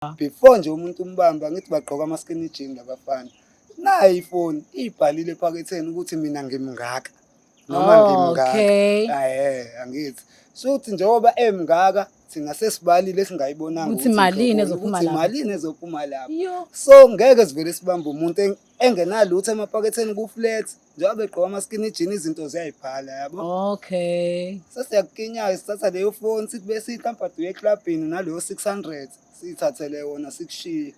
Before nje umuntu umbamba ngithi bagqoka ama-skinny jean labafana. Nayi ifoni ibhalile ephaketheni ukuthi mina ngimngaka noma ngimngaka. Okay. Eh angithi. Suthi njengoba emngaka thina sesibalile esingayibonanga Ukuthi malini inhloboni, ezophuma ukuthi lapho. malini ezophuma lapho. Yo. So ngeke sivele sibambe umuntu engenalutho emaphaketheni ku-flat njengoba begqoka ama-skinny jean izinto ziyayibhala yabo. Okay. Sesiyakukinyayo sithatha leyo foni sithi bese mhlawumbe uye eklabhini naleyo 600 siyithathele wona sikushiye.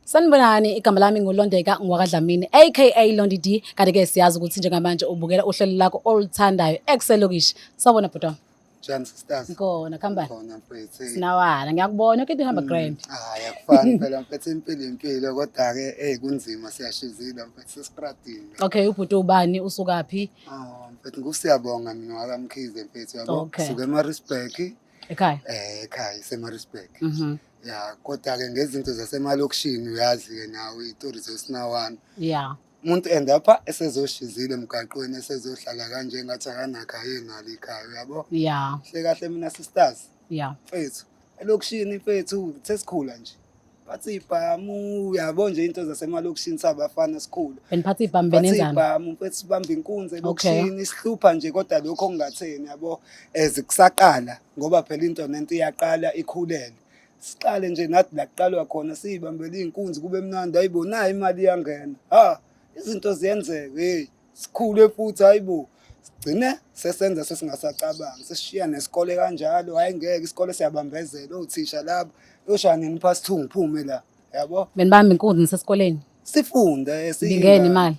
Sanibonani, igama lami nguLondeka ngwakaDlamini aka Londi D. Kanti ke siyazi ukuthi njengamanje ubukela uhlelo lakho oluthandayo Ekselokishi. Sawubona bhuti wami. Njani sisters? Ngikona khambani. Khona mfethu. Sinawana, ngiyakubona yonke into ihamba grand. Hayi akufani phela mfethu impilo impilo kodwa ke hey kunzima siyashizila mfethu sesipradini. Okay, ubhuti ubani usukaphi? Oh mfethu ngusiyabonga mina wakaMkhize mfethu yabo. Okay. Suka eMaritzburg Ekhaya. eh ekhaya iseMaritzburg. Ya kodwa ke ngezinto zasemalokishini uyazi ke nawe izitori zesinawana. Yeah. Umuntu end up esezoshizile emgaqweni esezohlala kanje ngathi akanakhaya enalo ikhaya uyabo. Yeah. Hle kahle mina sisters Yeah. mfethu elokishini mfethu sesikhula nje bathi ibhamu uyabo nje into zasemalokishini sabafana sikhula Beniphatha ibhamu bathi benenzani? ibhamu mfethu sibamba inkunzi Okay. elokishini sihlupha nje kodwa lokho okungatheni yabo as kusaqala ngoba phela into nento iyaqala ikhulele siqale nje nathi la kuqalwa khona siyibambele iy'nkunzi kube mnandi hayibo nayo imali iyangena ha izinto ziyenzeka hey sikhule futhi hayibo sigcine sesenza sesingasacabangi sesishiya nesikole kanjalo hayi ngeke isikole siyabambezela othisha labo yoshaya nini past 2 ngiphume la yabo. Benibamba inkunzi nisesikoleni? Sifunde Ibingena imali.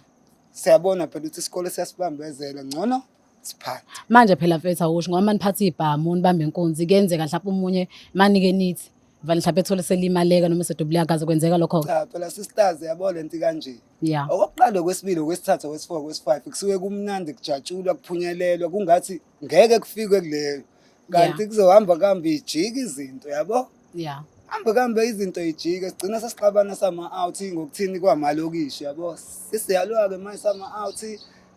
Siyabona phela ukuthi isikole siyasibambezela ngcono siphathe. Manje phela mfethu awusho ngoba maniphatha ibhamu nibamba inkunzi kuyenzeka mhlawumbe omunye manike nithi vale mhlawumbe ethole selimaleka noma sedubuleka kaze kwenzeka lokho. Cha phela sisters yabo lento kanje. Yeah. Okokuqala okwesibili okwesithathu okwesi-4 okwesi-5 kusuke kumnandi kujatshulwa kuphunyelelwa kungathi ngeke kufikwe kuleyo. Kanti kuzohamba kuhambe ijike izinto yabo. Yeah. Hambe kuhambe izinto ijike sigcina sesixabana sama-out ngokuthini kwamalokishi yabo. Sesiyalwa-ke manje sama-out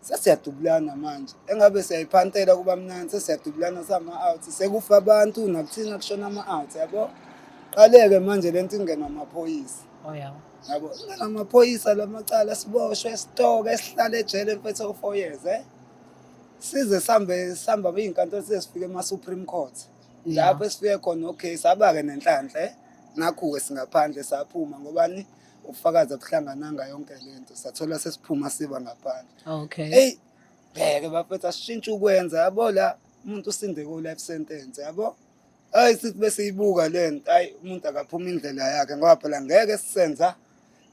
sesiyadubulana manje. Engabe siyayiphantela kuba mnandi sesiyadubulana sama-out sekufa abantu nakuthina kushona ama-out yabo. Qaleke manje lento ingenwa amaphoyisa. Oh yeah. Yabo ingena amaphoyisa lamacala siboshwe sitoke sihlale ejele mfethu o-4 years eh. Size sambe sihamba beyinkantolo size sifike ema-Supreme Court. Yeah. Lapho esifike khona okay saba-ke nenhlanhla eh. Nakhu-ke singaphandle saphuma ngobani ubufakazi abuhlangananga yonke lento sathola sesiphuma siba ngaphandle. Okay. Hey bheke bafethu asishintshe ukwenza yabo la umuntu usinde ko life sentence yabo. Hayi sithi bese ibuka lento hayi umuntu akaphuma indlela yakhe ngoba phela ngeke sisenza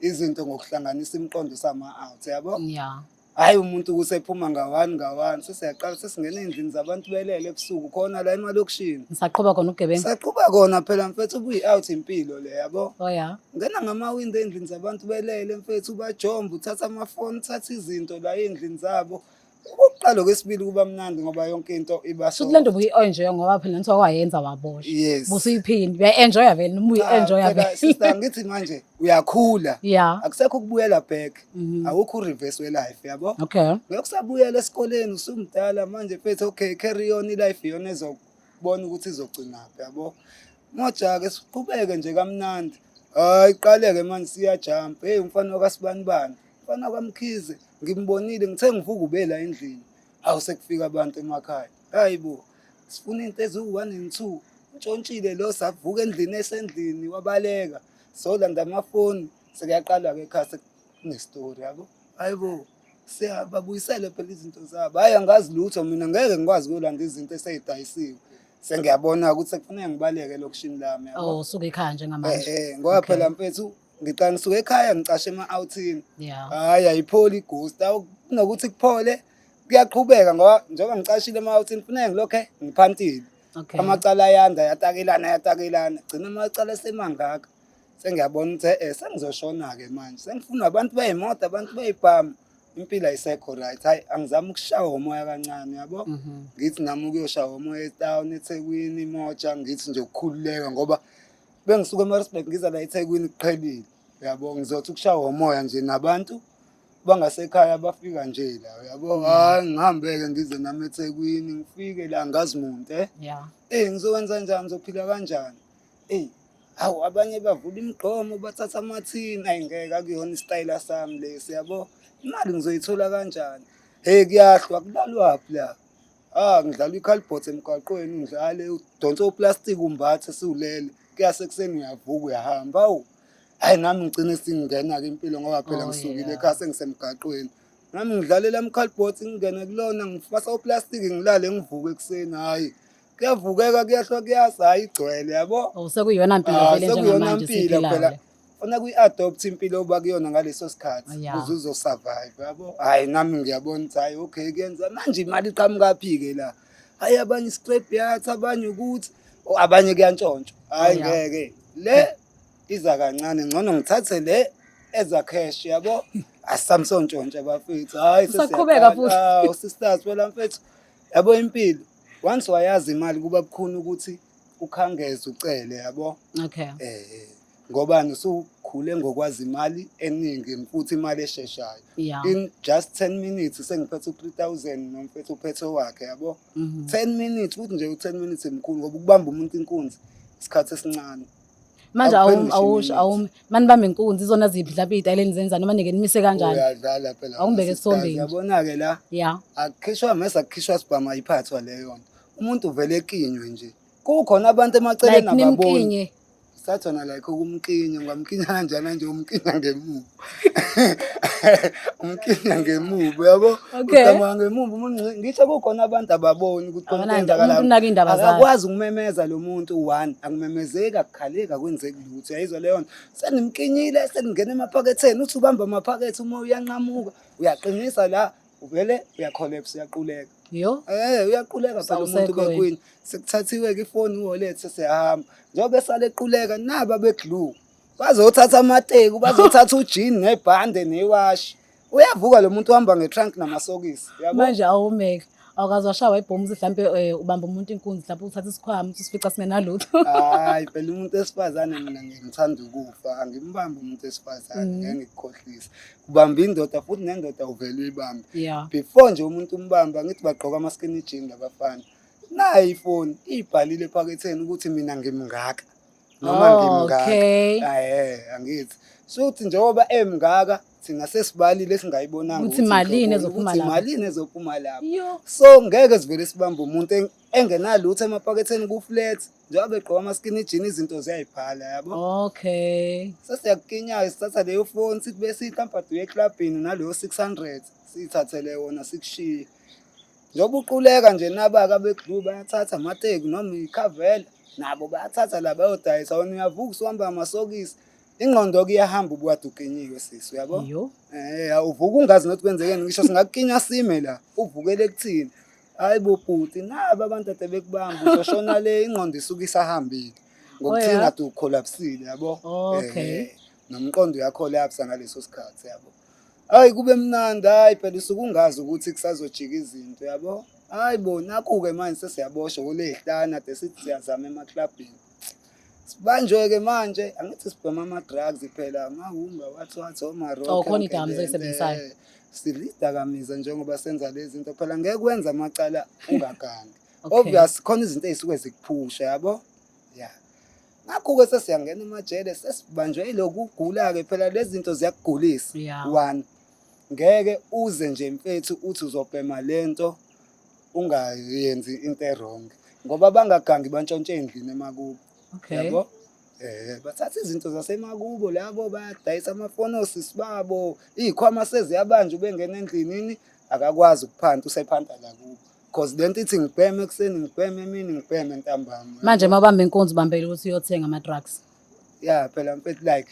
izinto ngokuhlanganisa imiqondo sama out yabo. Yeah. Hayi umuntu kusephuma nga-one nga-one sesiyaqala sesingena ey'ndlini zabantu belele ebusuku khona la emalokishini. Nisaqhuba khona ubugebengu. Saqhuba kona phela mfethu kuyi-out impilo le yabo. Oh yeah. Ngena ngamawindi ey'ndlini zabantu belele mfethu ubajombe uthatha amafoni uthatha izinto la ey'ndlini zabo. Okokuqala okwesibili kuba mnandi ngoba yonke into iba so. Shuthi lento ubuyi-enjoya ngoba phela nithiwa wayenza waboshwa. Yes. Busuyiphinda uyayi-enjoya vele noma uyi-enjoya Cha, phela, vele. sister ngithi manje uyakhula. Yeah. Akusekho ukubuyela back. Mhm. Awukho reverse we-life yabo. Okay. Ngeke usabuyela esikoleni usumdala manje mfethu okay carry on i-life iyona ezobona ukuthi izogcinaphi yabo. Moja-ke siqhubeke nje kamnandi. Hayi qaleke manje siyajump. Hey umfana wakasibanibani. Umfana kwaMkhize ngimbonile ngithe ngivuka ubela endlini. Awu sekufika abantu emakhaya. Hayi bo sifuna into eziwu-1 and 2. Ntshontshile lo savuka endlini esendlini wabaleka. Solanda amafoni sekuyaqala-ke ekhaya sekunestori yabo. Hayi bo siyababuyisele phela izinto zabo. Hhayi angazi lutho mina ngeke ngikwazi ukuyolanda izinto esey'dayisiwe. Sengiyabona ukuthi sekufuneka ngibaleke elokishini lami yabo. Oh, usuke ekhaya njengamanje. Eh ngoba Okay. phela mfethu ngiqala ngisuke ekhaya ngicashe ema-outhini. Yeah. Hhayi ayipholi ighost. Awu kunokuthi kuphole kuyaqhubeka ngoba njengoba ngicashile ema-outhini kufuneka ngilokhe ngiphantile. Okay. Amacala ayanda ayatakelana ayatakelana. Gcina amacala esemangaka. Sengiyabona ukuthi eh sengizoshona-ke manje. Sengifuna abantu bey'moto, abantu bey'bhamu. Impilo ayisekho right. Hhayi angizame ukushawa umoya kancane yabo. Ngithi nami ukuyoshawa umoya etown eThekwini imoja ngithi nje ukukhululeka ngoba bengisuka eMaritzburg ngiza la eThekwini kuqhelile. Yabo ngizothi ukushawa umoya nje nabantu Bangasekhaya bafika nje la, uyabo. Hayi, ngihambe-ke ngize nami eThekwini, ngifike la ngazi muntu, eh. Eh, ngizokwenza njani, ngizophila kanjani? Eyi, hawu, abanye bavula imigqomo bathatha amathini. Ayi, ngeke, akuyona isitayela sami lesi, yabo. Imali ngizoyithola kanjani? Hey, kuyahlwa, kulalwaphi la? Ah, ngidlala ikhalibhothi emgwaqweni, ngidlale udonse uplastiki umbathe siwulele. Kuyasekuseni uyavuka uyahamba. Hawu, hayi, nami ngigcine singena-ke impilo ngoba phela ngisukile ekhaya sengisemgaqweni. Nami ngidlalela emkhalibhothi, ngingene kulona, ngifasa uplastiki, ngilale, ngivuke ekuseni. Hhayi, kuyavukeka, kuyahlwa, kuyasa, hhayi, igcwele, yabo. Oh, sekuyiyona mpilo Ah, vele sekuyiyona njengamanje mpilo esiyiphilayo phela. le. Funa kuyi-adopt impilo oba kuyona ngaleso sikhathi ukuze uzosurvive, yabo. Hhayi, nami ngiyabona ukuthi hhayi, okay, kuyenza manje imali iqhamukaphi-ke la? Hhayi, abanye scrap yathi, abanye ukuthi, oh, abanye kuyantshontshwa. Hhayi, ngeke le iza kancane, ngcono ngithathe le eza cash, yabo. Asisamsontshontsha bafethu, hhayi. Usaqhubeka futhi. Hawu sisters, phela mfethu, yabo, impilo once wayazi imali kuba bukhuni ukuthi ukhangeze ucele, yabo. Eh, ngobani usukhule ngokwazi imali eningi futhi imali esheshayo. In just 10 minutes sengiphethe u-3000 nomfethu uphethe wakhe, yabo. 10 minutes futhi nje, u-10 minutes emkhulu ngoba ukubamba umuntu inkunzi isikhathi esincane. Manje Akupheli ngisho awusho iminute. Awumi manibambe inkunzi, izona ziphi mhlawumbe iy'tayela enizenza noma nike nimise kanjani? Uyadlala phela. Awungibeke sisters, esithombeni. Yabona-ke la, akukhishwa mese, akukhishwa sibhamu, ayiphathwa leyo nto. Umuntu uvele ekinywe nje, kukhona abantu emaceleni Like ababoni. nimkinye? Sathona like ukumkinya, ungamkinya kanjani nje? Umkinya ngemuva, umkinya ngemuva, yabo. Ucabanga ngemuva umuntu, ngisho kukhona abantu ababoni ukuthi khona into Akananda, umuntu eyenzakalayo. unaka iy'ndaba zakhe. Akakwazi ukumemeza lo muntu one, akumemezeki, akukhaleki, akwenzeki lutho, uyayizwa leyo nto. Senimkinyile, sekungena emaphaketheni, uthi ubamba amaphakethe, uma uyanqamuka, uyaqinisa la, uvele uyakholepsa, uyaquleka. Yo. Eh, uyaquleka phela umuntu. Awusekho wena. Bekwini sekuthathiwe-ke ifoni, i-wallet, sesiyahamba. Njengoba esale equleka, naba beglue bazothatha amateku, bazothatha ujini nebhande newashi. Uyavuka lo muntu, uhamba nge-trunk namasokisi, uyabo. Manje awumeke awukaze washawa ibhomu ukuthi mhlampe ubamba umuntu inkunzi, mhlawumbe uthatha isikhwama uthi usifica singenalutho? Hayi phela, umuntu wesifazane mina ngimthanda ukufa, angimbambi umuntu wesifazane. Ngeke ngikukhohlise, ubamba indoda futhi nendoda uvele uyibambe. Before nje umuntu umbamba, angithi bagqoka ama-skinny jean labafana, nayi ifoni ibhalile ephaketheni ukuthi mina ngimngaka noma ngimngaka. Ahe, angithi suthi njengoba emngaka, thina sesibalile esingayibonanga Ukuthi malini inhloboni, ezophuma ukuthi lapho. Malini ezophuma lapho. Yo. So ngeke sivele sibambe umuntu engenalutho emaphaketheni ku-flat, njengoba begqoka ama-skinny jean, izinto ziyayibhala, yabo. Sesiyakukinyayo, sithatha leyo foni, sithi bese mhlawumbe uye eklabhini naleyo 600, siyithathele wona, sikushiye njengoba uquleka nje. Nabaka beglue bayathatha amateki noma ikhavela, nabo bayathatha la bayodayisa. Wena uyavuka usuhamba ngamasokisi, ingqondo-ke iyahamba, ubukade ukinyiwe sisi, uyabo. Yo. Eh, uvuka ungazi nokuthi kwenzekeni. Ngisho singakukinya sime la, uvukele kuthini? Hayi bo bhuti, naba abantu ade bekubamba, uzoshona le, ingqondo isuke isahambile ngokuthina. Ade ukholapsile, yabo. Eh, nomqondo uyakholapsa ngaleso sikhathi, yabo. Hayi, kube mnandi, hayi phela usuke ungazi ukuthi kusazojika izinto, yabo. Hayi bo, nakhu-ke manje sesiyaboshwa kulehlana, ade sithi siyazama emaklabhini, sibanjwe-ke manje. Angithi sibhema ama-drugs phela, amahunga, wathi wathi oma-rock. Oh, khona yonke idakamizwa lento, oyisebenzisayo. eh, sidla idakamizwa njengoba senza lezi zinto phela, ngeke wenze amacala ungagangi. Obvious, khona izinto ey'suke zikuphusha, yabo, ya. Ngakho-ke sesiyangena emajele, sesibanjwe yilokhu kugula-ke phela, lezi zinto ziyakugulisa. One, ngeke uze nje mfethu uthi uzobhema lento ungayenzi into e-wrong, ngoba bangagangi bantshontshe endlini emakubo. Yabo, eh, bathatha izinto zasemakubo labo, bayadayisa amafoni osisi babo, iy'khwama seziyabanja, ubengena endlini akakwazi ukuphanta, usephanta la kubo, cause lento ithi ngibheme ekuseni, ngibheme emini, ngibheme ntambama. Manje uma ubamba inkunzi, ubambele ukuthi uyothenga ama-drugs? Ya phela mfethu, like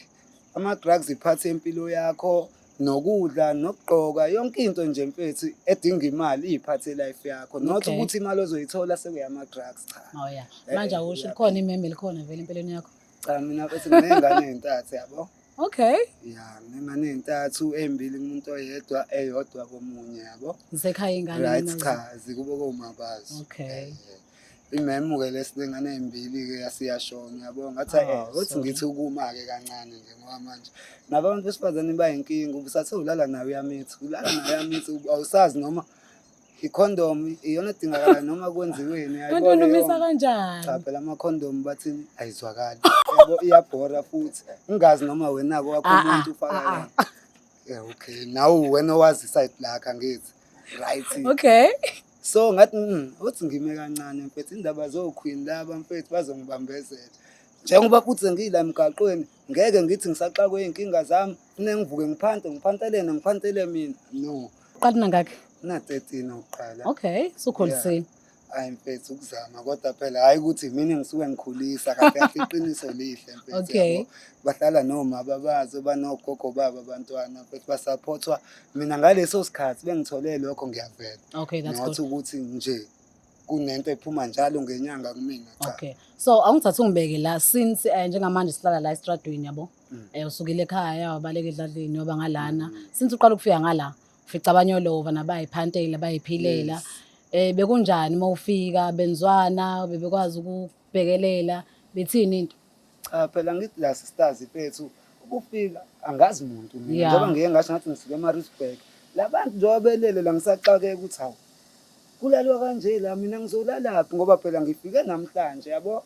ama-drugs iphathi yempilo yakho, nokudla, nokugqoka, yonke into nje mfethu edinga imali iyiphathe life yakho, not ukuthi imali ozoyithola sekuyama-drugs, cha. Oh yeah. Eh, Manje awusho, uyaphila. likhona imeme, likhona vele empilweni yakho? Cha, mina mfethu nginey'ngane ey'ntathu, yabo. Ya, nginengane ey'ntathu, ey'mbili kumuntu oyedwa, eyodwa komunye, yabo. Zisekhaya iy'ngane Right. noma Cha, zikubo komabazo. Okay. Eh, Imemu-ke lesilengane ey'mbili-ke yasiyashona yabo. Ngathi Oh, uthi sorry. ngithi ukuma-ke kancane nje ngoba manje nabo abantu besifazane bayinkinga, ubusathe ulala naye uyamitha, ulala naye uyamitha, awusazi noma ikhondomu iyona edingakalayo noma kwenziweni. Kanti wena Uyayibona leyo umisa nto? kanjani? Cha phela amakhondomu bathini ayizwakali. Yabo iyabhora futhi. Ungazi noma wena-ke wakho Ah, ah, umuntu ufaka ah, ah. yona. Yeah, okay. Nawe wena owazi iside lakhe angithi. Right. Okay. So ngathi uthi ngime kancane mfethu indaba zokhwini laba mfethu bazongibambezela. Njengoba futhi sengila emgaqweni ngeke ngithi ngisaxakwe iy'nkinga zami funeke ngivuke ngiphante ngiphantelene ngiphantele mina. No. Uqala nangakhi? Na-13 ukuqala. Okay, sukhulisile. Hayi mfethu ukuzama kodwa phela hhayi ukuthi mina ngisuke ngikhulisa kahle kahle iqiniso lihle mfethu Okay. yabo. Bahlala nomama bazo banogogo babo abantwana mfethu basaphothwa mina ngaleso sikhathi bengithole lokho ngiyavela. Okay, that's Not good. ukuthi nje kunento ephuma njalo ngenyanga kumina cha. Okay. So awungithatha ungibeke la since njengamanje sihlala la estradweni yabo. Usukile ekhaya wabaleka edladleni waba ngalana. Since uqala ukufika ngala ufica abanyolova nabayiphantela bayiphilela. Yes. Bekunjani mawufika benzwana bebekwazi ukubhekelela bethini into? Cha phela ngithi la sisters mfethu ukufika angazi muntu mina njengoba ngiye ngasho ngathi ngisuke eMaritzburg. Labantu njengoba belele la ngisaxakeka ukuthi hawu kulalwa kanje la mina ngizolalaphi ngoba phela ngifike namhlanje yabo.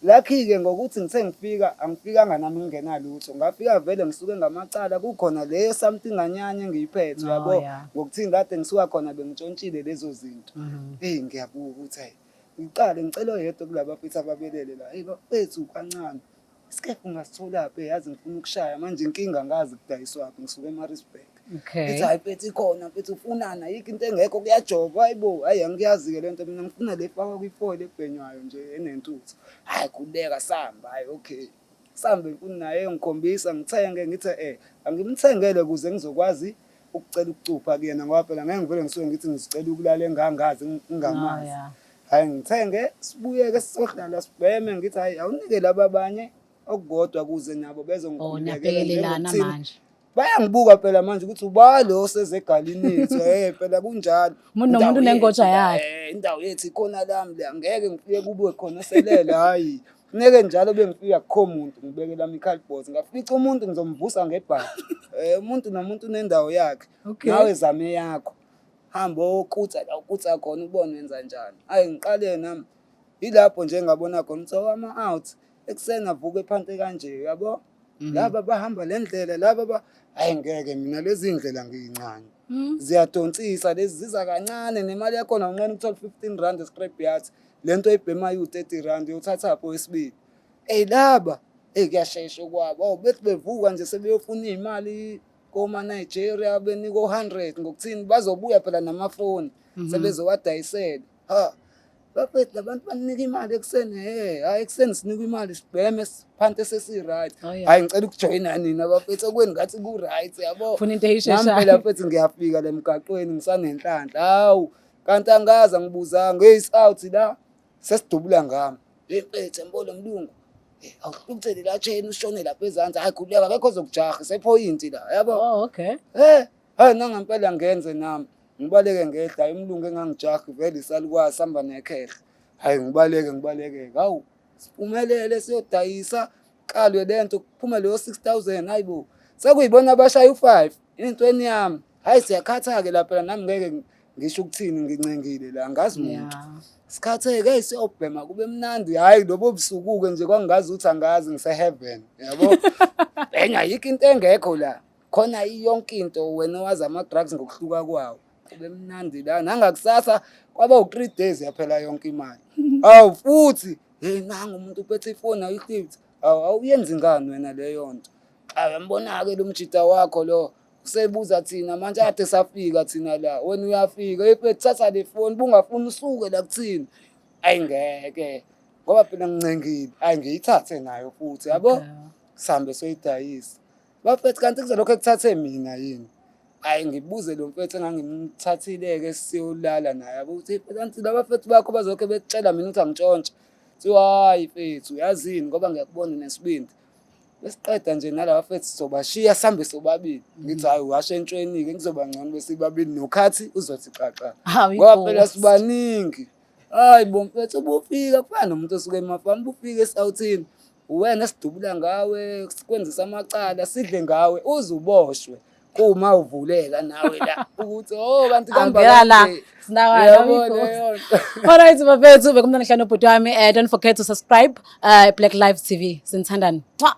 Lucky-ke ngokuthi ngithe ngifika angifikanga nami ngingenalutho ngafika vele ngisuke ngamacala kukhona leyo something anyanya engiyiphethe yabo ngokuthi kade ngisuka khona bengitshontshile lezo zinto. Eyi ngiyabuka ukuthi hayi ngiqale ngicela oyedwa kulaba bafethu ababelele la eyi bafethu kancane isikefu ungasitholaphi yazi ngifuna ukushaya manje inkinga angazi kudayiswaphi ngisuke eMaritzburg. Okay. Ngithi hayi mfethu ikhona mfethu ufunani ayikho into engekho kuyajovwa hayibo hayi angiyazi-ke le nto mina ngifuna le efakwa kwifoil ebhenywayo nje enentuthu. Hhayi khululeka samba hhayi okay. Sambe mfuni naye engikhombisa ngithenge ngithi angimthengele ukuze ngizokwazi ukucela ukucupha kuyena ngoba phela ngeke ngivele ngisuke ngithi ngizicela ukulala engangazi ngingamazi. Oh, yeah. Hhayi ngithenge sibuyeke sizohlala sibheme ngithi hhayi awunike laba abanye okukodwa kuze nabo Oh, bezongikhululekela niyabhekelelana njengokuthini manje. Bayangibuka phela manje ukuthi uba lo sezegalini ethu phela kunjalo. Umuntu nomuntu Indawo unengoja yethu la, yakhe. indawo yethu ikhona lami la ngeke ngifike kube khona selele hayi. Funeke njalo bengifika kukho muntu ngibeke lami i-cardboard ngafica umuntu ngizomvusa ngebhadi. Umuntu nomuntu unendawo yakhe. Okay. Nawe zame yakho. Hamba okutha la ukutha khona ubone wenza njani. Hayi ngiqale nami. Yilapho nje ngabona khona ukuthi ama-out ekuseni avuke phansi kanje yabo. Laba bahamba le ndlela laba ba hayi ngeke mina lezi ndlela ngiyincane. Ziyadonsisa lezi ziza kancane nemali yakhona unqena ukuthola 15 rand scrap yard. Lento oyibhemayo u30 rand uyothathaphi owesibili. Ey laba ey kuyashesha okwabo. Awu bethi bevuka nje sebeyofuna imali koma Nigeria benikwa 100 ngokuthini bazobuya phela namafoni sebezowadayisela. Ha bafethu labantu banika imali ekuseni he hayi ekuseni sinikwa imali sibheme siphante sesi-right. Oh, yeah. Hayi ngicela ukujoyina nina bafethu okweni ngathi ku-right yabo. Ufuna into Nami eyisheshayo. phela mfethu ngiyafika la emgaqweni ngisanenhlanhla. Hawu kanti angazi angibuzanga hey out la sesidubula ngami. Hey mfethu mbolo mlungu. Eh awuhlukuthele la chain ushone lapha ezansi. Hayi khululeka akekho ozokujaha sephoyinti la yabo. Oh, okay. Hayi nangempela ngenze nami. Ngibaleke ngehla hayi umlungu engangijahi vele isalukwazi sihamba nekhehla. Hayi ngibaleke ngibaleke. Hawu siphumelele siyodayisa kalwe lento kuphume leyo 6000 hayibo. Sekuyibona abashaya u5 entweni yami. Hayi siyakhatha-ke la phela nami ngeke ngisho ukuthini ngincengile la angazi muntu. Yeah. Sikhatheke hey siyobhema kube mnandi hayi lobo busuku-ke nje kwangingazi ukuthi angazi ngise-heaven yabo. Bhenya ayikho into engekho la. Khona yonke into wena owazi ama-drugs ngokuhluka kwawo. Kube mnandi la nangakusasa kwaba u-3 days yaphela yonke imali. Hawu futhi hey nangu umuntu uphethe ifoni ayihliphi. Hawu awuyenzi ngani wena leyo nto. Awuyambona-ke lo mjida wakho lo usebuza thina manje ade safika thina la wena uyafika hey mfethu thatha le foni bungafuni usuke la kuthina. Ayi ngeke ngoba phela ngincengile ayi ngiyithathe nayo futhi yabo. Okay. Sihambe soyidayisa. Bafethu kanti kuzolokhu ekuthathe mina yini? Hayi ngibuze lo mfethu engangimthathile-ke siyolala naye yabo ukuthi kanti laba bafethu bakho bazokhe bekutshela mina ukuthi angitshontshe. Kuthiwa hayi mfethu yazini ngoba ngiyakubona nesibindi. Besiqeda nje nalaba bafethu sizobashiya sihambe sobabili. Ngithi hhayi washo entshweni-ke kuzoba ngcono besibabili nokhathi uzothi xaxa. Hawu Ngoba phela inkosi. sibaningi. Hayi bo mfethu, ubufika kufana nomuntu osuke emafamu, ubufika esouthini, uwena esidubula ngawe, sikwenzisa amacala, sidle ngawe, uze uboshwe kuma uvuleka nawe la ukuthi, oh, kanti kamba Angena la. kanje. Sinawa Uyabona nami. leyo nto. Alright bafethu, bekumnandi hlanu nobhuti wami. Don't forget to subscribe, Black Live TV. Sinithandani. Mwah.